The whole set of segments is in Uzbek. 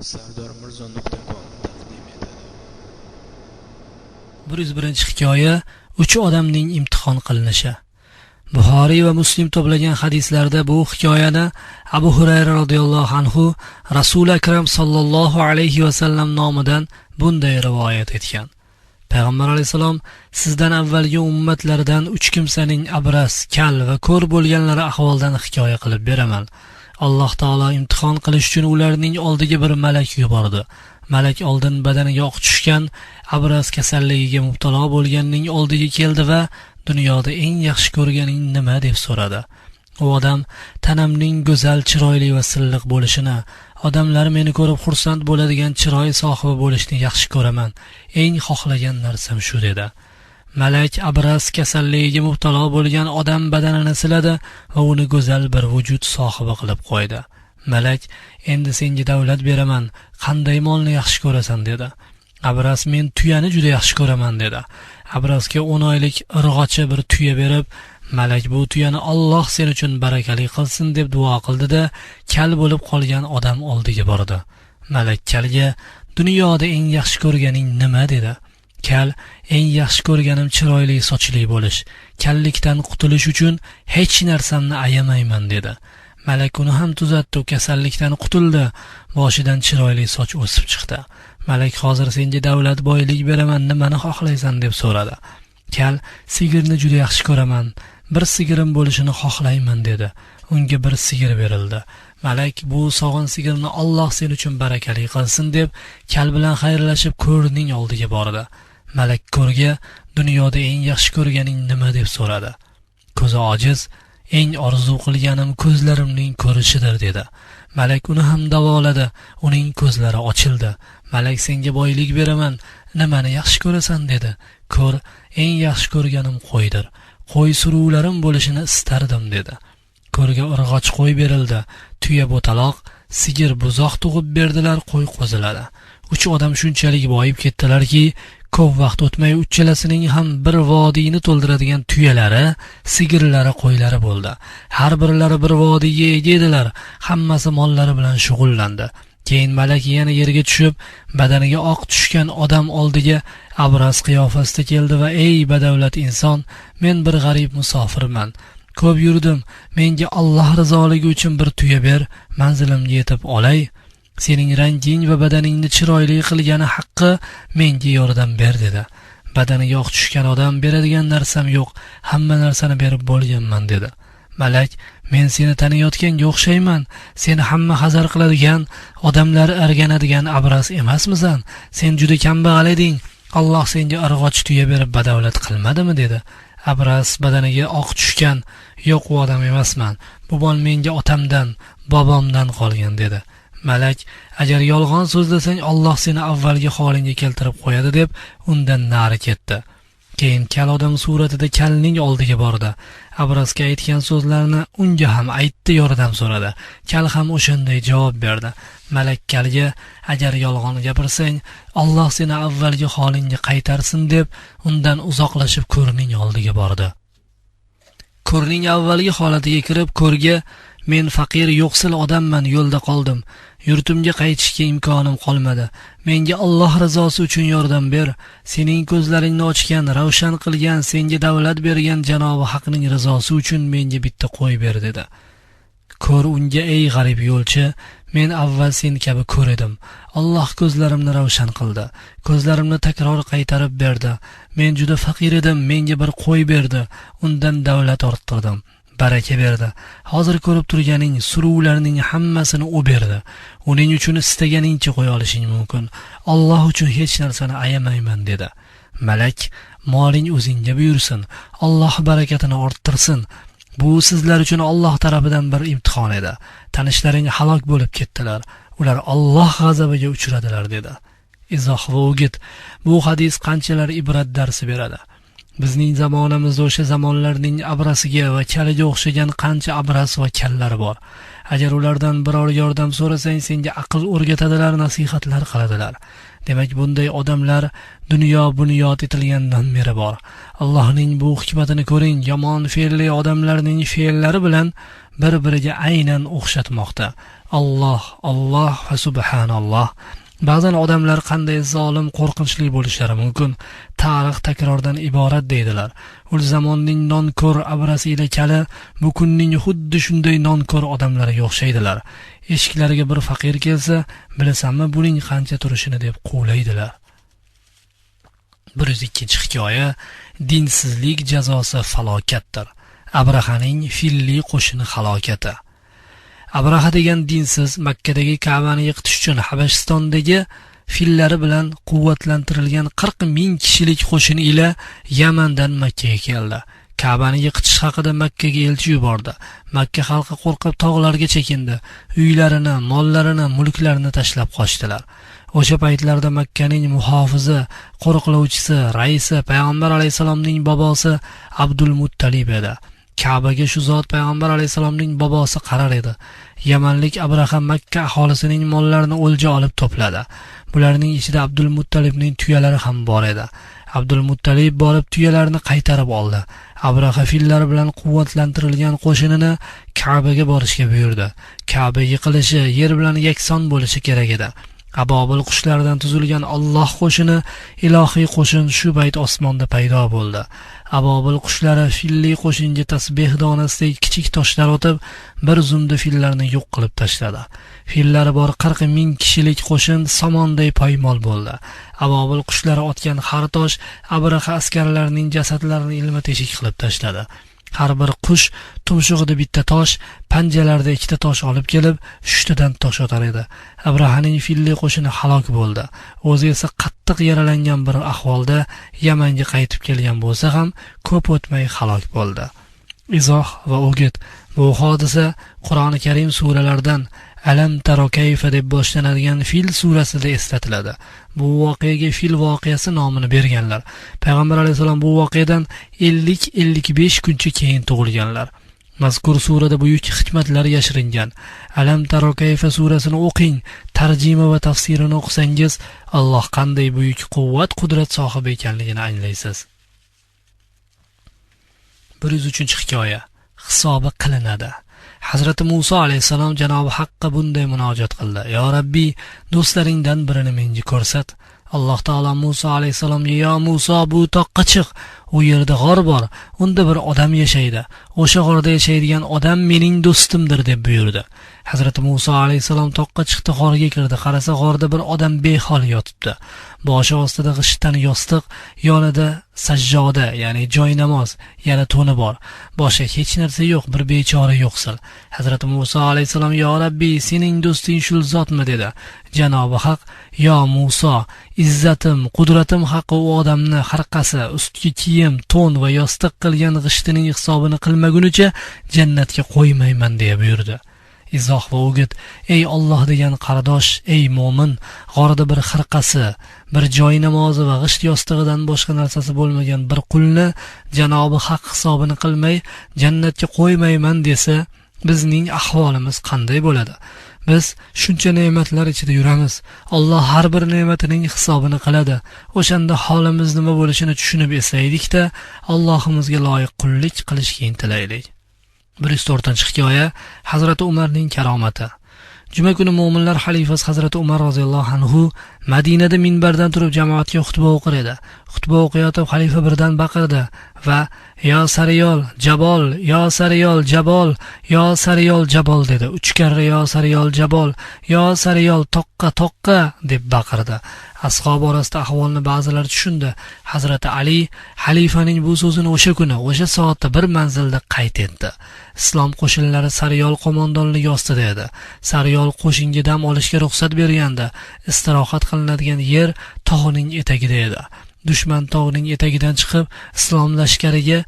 Sardormirzo.com taqdim etadi. 101-hikoya uch odamning imtihon qilinishi. Buxoriy va Muslim to'plagan hadislarda bu hikoyani Abu Hurayra radhiyallohu anhu Rasul Akram sallallohu alayhi va sallam nomidan bunday rivoyat etgan. Payg'ambar alayhisalom sizdan avvalgi ummatlardan uch kimsaning abras, kal va ko'r bo'lganlari ahvoldan hikoya qilib beraman. Alloh taolo imtihon qilish uchun ularning oldiga bir malak yubordi. Malak oldin badaniga oq tushgan, abras kasalligiga mubtalo bo'lganning oldiga keldi va dunyoda eng yaxshi ko'rganing nima deb so'radi. U odam tanamning go'zal, chiroyli va silliq bo'lishini, odamlar meni ko'rib xursand bo'ladigan chiroy sohibi bo'lishni yaxshi ko'raman. Eng xohlagan narsam shu dedi. Malak abras kasalligiga mubtalo bo'lgan odam badanini siladi va uni go'zal bir vujud sohibi qilib qo'ydi. Malak, endi senga davlat beraman, qanday molni yaxshi ko'rasan dedi. Abras, men tuyani juda yaxshi ko'raman dedi. Abrasga 10 oylik irg'ochi bir tuya berib, malak bu tuyani Alloh sen uchun barakali qilsin deb duo qildi-da, kal bo'lib qolgan odam oldiga bordi. Malak kalga, dunyoda eng yaxshi ko'rganing nima dedi. Kal, eng yaxshi ko'rganim chiroyli sochli bo'lish. Kallikdan qutulish uchun hech narsamni ayamayman dedi. Malak uni ham tuzatdi, u kasallikdan qutuldi. Boshidan chiroyli soch o'sib chiqdi. Malak, hozir senga davlat, boylik beraman, nimani xohlaysan deb so'radi. Kal, sigirni juda yaxshi ko'raman, bir sigirim bo'lishini xohlayman dedi. Unga bir sigir berildi. Malak, bu sog'in sigirni Alloh sen uchun barakali qilsin deb kal bilan xayrlashib ko'rning oldiga bordi. Malak ko'rga, dunyoda eng yaxshi ko'rganing nima deb so'radi. Ko'zi ojiz, eng orzu qilganim ko'zlarimning ko'rishidir dedi. Malak uni ham davoladi, uning ko'zlari ochildi. Malak, senga boylik beraman, nimani yaxshi ko'rasan dedi. Ko'r, eng yaxshi ko'rganim qo'ydir. Qo'y suruvlarim bo'lishini istardim dedi. Ko'rga urg'och qo'y berildi. Tuya bo'taloq, sigir buzoq tug'ib berdilar, qo'y qo'ziladi. Uch odam shunchalik boyib ketdilarki, ko'p vaqt o'tmay uchalasining ham bir vodiyni to'ldiradigan tuyalari, sigirlari, qo'ylari bo'ldi. Har birlari bir vodiyga ega edilar. Hammasi mollari bilan shug'ullandi. Keyin malak yana yerga tushib, badaniga oq tushgan odam oldiga abras qiyofasida keldi va ey badavlat inson, men bir g'arib musofirman. Ko'p yurdim, menga Alloh rizoligi uchun bir tuya ber, manzilimga yetib olay. Sening ranging va badaningni chiroyli qilgani haqqi menga yordam ber dedi. Badaniga oq tushgan odam, beradigan narsam yo'q, hamma narsani berib bo'lganman dedi. Malak, men seni taniyotganga o'xshayman, seni hamma hazar qiladigan, odamlar arganadigan abras emasmisan? Sen juda kambag'al eding, Alloh senga irg'och tuya berib badavlat qilmadimi dedi. Abras badaniga oq tushgan, yo'q u odam emasman, bu mol menga otamdan, bobomdan qolgan dedi. Malak, agar yolg'on so'zlasang Alloh seni avvalgi holingga keltirib qo'yadi deb undan nari ketdi. Keyin kal odam suratida kalning oldiga bordi. Abrasga aytgan so'zlarini unga ham aytdi, yordam so'radi. Kal ham o'shanday javob berdi. Malak kalga, agar yolg'on gapirsang Alloh seni avvalgi holingga qaytarsin deb undan uzoqlashib ko'rning oldiga bordi. Ko'rning avvalgi holatiga kirib, ko'rga, men faqir, yo'qsil odamman, yo'lda qoldim. Yurtimga qaytishga imkonim qolmadi. Menga Alloh rizosi uchun yordam ber. Sening ko'zlaringni ochgan, ravshan qilgan, senga davlat bergan Janobi Haqning rizosi uchun menga bitta qo'y ber dedi. Ko'r unga, ey g'arib yo'lchi, men avval sen kabi ko'r edim. Alloh ko'zlarimni ravshan qildi. Ko'zlarimni takror qaytarib berdi. Men juda faqir edim, menga bir qo'y berdi. Undan davlat orttirdim, baraka berdi. Hozir ko'rib turganing suruvlarning hammasini u berdi. Uning uchun istaganingcha qo'ya olishing mumkin. Alloh uchun hech narsani ayamayman dedi. Malak, moling o'zingga buyursin. Alloh barakatini orttirsin. Bu sizlar uchun Alloh tarafidan bir imtihon edi. Tanishlaring halok bo'lib ketdilar. Ular Alloh g'azabiga uchradilar dedi. Izoh va o'git. Bu hadis qanchalar ibrat darsi beradi. Bizning zamonamizda o'sha zamonlarning abrasiga va kaliga o'xshagan qancha abras va kallar bor. Agar ulardan biror yordam so'rasang, senga aql o'rgatadilar, nasihatlar qiladilar. Demak, bunday odamlar dunyo bunyod etilgandan beri bor. Allohning bu hikmatini ko'ring, yomon fe'lli odamlarning fe'llari bilan bir-biriga aynan o'xshatmoqda. Alloh, Alloh va subhanalloh. Ba'zan odamlar qanday zolim, qo'rqinchli bo'lishlari mumkin. Tarix takrordan iborat deydilar. Ul zamonning nonko'r abrasi ila kali bu kunning xuddi shunday nonko'r odamlariga o'xshaydilar. Eshiklariga bir faqir kelsa, bilasanmi buning qancha turishini deb quvlaydilar. 102-hikoya. Dinsizlik jazosi falokatdir. Abrahaning filli qo'shini halokati. Abraha degan dinsiz Makkadagi Ka'bani yiqitish uchun Habashistondagi fillari bilan quvvatlantirilgan 40 ming kishilik qo'shin ila Yamandan Makkaga keldi. Ka'bani yiqitish haqida Makkaga elchi yubordi. Makka xalqi qo'rqib tog'larga chekindi. Uylarini, mollarini, mulklarini tashlab qochdilar. O'sha paytlarda Makkaning muhofizi, qo'riqlovchisi, raisi Payg'ambar alayhisalomning bobosi Abdul Muttalib edi. Ka'baga shu zot Payg'ambar alayhisalomning bobosi qarar edi. Yamanlik Abraha Makka aholisining mollarini o'lja olib to'pladi. Bularning ichida Abdul Muttalibning tuyalari ham bor edi. Abdul Muttalib borib tuyalarni qaytarib oldi. Abraha fillari bilan quvvatlantirilgan qo'shinini Ka'baga borishga buyurdi. Ka'ba yiqilishi, yer bilan yakson bo'lishi kerak edi. Abobil qushlaridan tuzilgan Alloh qo'shini, ilohiy qo'shin shu bayt osmonda paydo bo'ldi. Abobil qushlari filli qo'shinga tasbeh donasidek kichik toshlar otib, bir zumda fillarni yo'q qilib tashladi. Fillari bor 40 ming kishilik qo'shin somonday poymol bo'ldi. Abobil qushlari otgan har tosh Abraha askarlarining jasadlarini ilma teshik qilib tashladi. Har bir qush tumshug'ida bitta tosh, panjalarida ikkita tosh olib kelib, uchtadan tosh otar edi. Abrahaning filli qo'shini halok bo'ldi. O'zi esa qattiq yaralangan bir ahvolda Yamanga qaytib kelgan bo'lsa ham, ko'p o'tmay halok bo'ldi. Izoh va o'git. Bu hodisa Qur'oni Karim suralaridan Alam taro kayfa deb boshlanadigan Fil surasida eslatiladi. Bu voqeaga Fil voqeasi nomini berganlar. Payg'ambar alayhisalom bu voqeadan 50-55 kuncha keyin tug'ilganlar. Mazkur surada buyuk hikmatlar yashiringan. Alam taro kayfa surasini o'qing, tarjima va tafsirini o'qisangiz, Alloh qanday buyuk quvvat, qudrat sohibi ekanligini anglaysiz. 103-hikoya. Hisobi qilinadi. Hazrati Musa alayhissalom Janobi Haqqa bunday munojat qildi: "Yo Rabbi, do'stlaringdan birini menga ko'rsat." Alloh taolo Musa alayhissalomga: "Yo Musa, bu toqqa chiq. U yerda g'or bor, unda bir odam yashaydi. O'sha g'orda yashaydigan odam mening do'stimdir" deb buyurdi. Hazrati Musa alayhissalom toqqa chiqdi, g'orga kirdi. Qarasa, g'orda bir odam behol yotibdi. Boshi ostida g'ishtdan yostiq, yonida sajjoda, ya'ni joy namoz, yana to'ni bor. Boshqa hech narsa yo'q, bir bechora yo'qsil. Hazrati Musa alayhissalom: "Yo Rabbi, sening do'sting shul zotmi?" dedi. Janobi Haq: "Yo Musa, izzatim, qudratim haqqi u odamni xarqasi, ustki kiyim, to'n va yostiq qilgan g'ishtining hisobini qilmagunicha jannatga qo'ymayman" deya buyurdi. Izoh va o'git. Ey Alloh degan qardosh, ey mo'min, g'orda bir xirqasi, bir joy namozi va g'isht yostig'idan boshqa narsasi bo'lmagan bir qulni Janobi Haq hisobini qilmay jannatga qo'ymayman desa, bizning ahvolimiz qanday bo'ladi? Biz shuncha ne'matlar ichida yuramiz. Alloh har bir ne'matining hisobini qiladi. O'shanda holimiz nima bo'lishini tushunib eslaydik-da, Allohimizga loyiq qullik qilishga intilaylik. 104-hikoya. Hazrati Umarning karomati. Juma kuni mo'minlar xalifasi Hazrati Umar roziyallohu anhu Madinada minbardan turib jamoatga xutba o'qir edi. Xutba o'qiyotib xalifa birdan baqirdi va "Yo Sariyol, Jabol, yo Sariyol, Jabol, yo Sariyol, Jabol" dedi. 3 karra "Yo Sariyol, Jabol, yo Sariyol, toqqa, toqqa" deb baqirdi. Ashob orasida ahvolni ba'zilar tushundi. Hazrati Ali xalifaning bu so'zini o'sha kuni, o'sha soatda bir manzilda qayd etdi. Islom qo'shinlari Sariyol qo'mondonligi ostida edi. Sariyol qo'shinga dam olishga ruxsat berganda, istirohat qilinadigan yer tog'ning etagida edi. Dushman tog'ning etagidan chiqib, islom lashkariga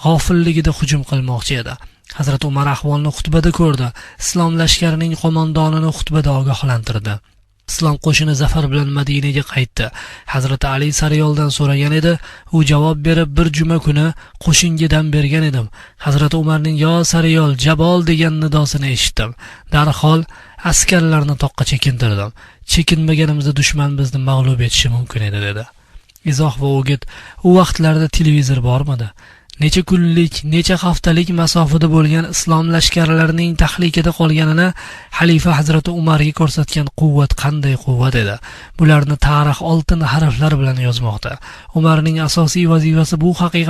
g'ofilligida hujum qilmoqchi edi. Hazrat Umar ahvolni xutbada ko'rdi. Islom lashkarining qo'mondonini xutbada ogohlantirdi. Islom qo'shini zafar bilan Madinaga qaytdi. Hazrati Ali Sariyoldan so'ragan edi, u javob berib, bir juma kuni qo'shinga dam bergan edim. Hazrati Umarning "Yo Sariyol, Jabol" degan nidosini eshitdim. Darhol askarlarni toqqa chekintirdim. Chekinmaganimizda dushman bizni mag'lub etishi mumkin edi, dedi. Izoh va o'git. U vaqtlarda televizor bormidi? Necha kunlik, necha haftalik masofada bo'lgan islom lashkarlarining tahlikada qolganini xalifa Hazrati Umarga ko'rsatgan quvvat qanday quvvat edi? Bularni tarix oltin harflar bilan yozmoqda. Umarning asosiy vazifasi bu haqiqat